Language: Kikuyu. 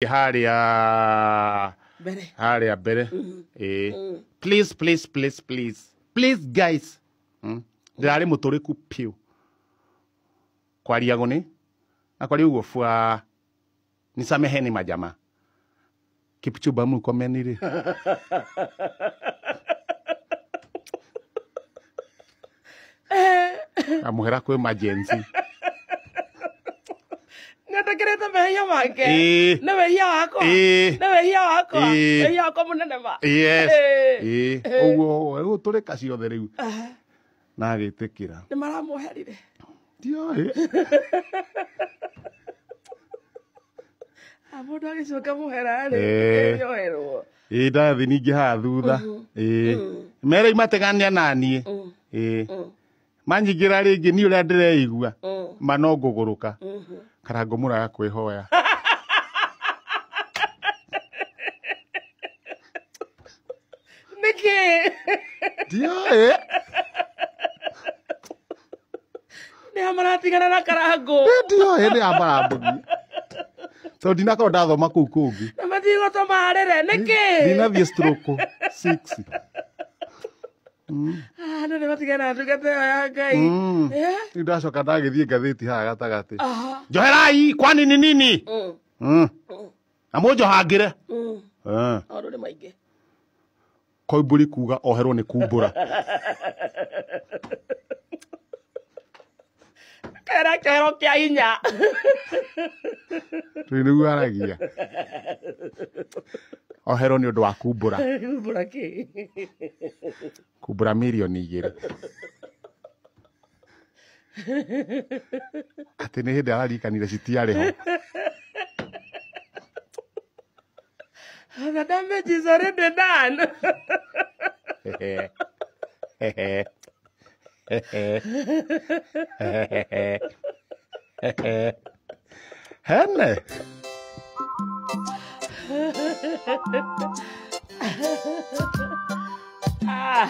Harĩa Mbere. Harĩa mbere. Ĩĩ, please, please, please, please, please, guys. Ndĩrarĩ mũtũrĩku piũ kwaria gũnĩ na kwaria ũguo bua nisameheni majama. Kipchumba Murkomen rĩ, amũhera kwĩ majenzi. Nĩetĩkĩrĩte mehia make. Ĩĩ. Nĩ wĩhia wakwa. Ĩĩ. Nĩ wĩhia wakwa. Ĩĩ. Wĩhia wakwa mũnene ma. Yes. Ĩĩ. Ĩĩ, ũguo gũtũrĩka ciothe rĩu na agĩtĩkĩra. Nĩ maramwoherire? Ndioĩ. Ah, mũndũ agĩcoka mũhera rĩ, Ĩĩ. nĩoherwo. Ĩĩ, ndathi ningĩ haha thutha. Ĩĩ, mere mategania naniĩ. Ĩĩ, manyingĩra rĩngĩ niĩ ũrĩa ndĩreigua ma no ngũgũrũka karango mũraga kwĩhoya. Nĩkĩ? Ndioĩ. Nĩ a maratigana na Karangũ? Ndioĩ nĩ amarambũgia tondũ ndinakorwo ndathoma kũu kũngĩ. Na matigũtũma arĩre nĩkĩ? Ndinathiĩ stroke 6. Ah, andũ nĩ matigana na ndungata ĩyo ya Ngai. Eh? Rĩu ndacoka ndagĩthiĩ ngathĩti haha gatagatĩ. Aha. Njoherai kwani ni nini? Na mũnjohangĩre. Eh. Maũndũ nĩ maingĩ. Koimbũri kuga oherwo nĩ kumbũra. Kera kĩohero kĩa hinya. Rĩu nĩguo aragia oherwo nĩ ũndũ wa kumbũra. Kumbũra kĩ? Kumbũra mirioni 2 atĩ nĩ hĩndĩ ararikanire citiarĩ ho. The damage is already done. Hene. Ah.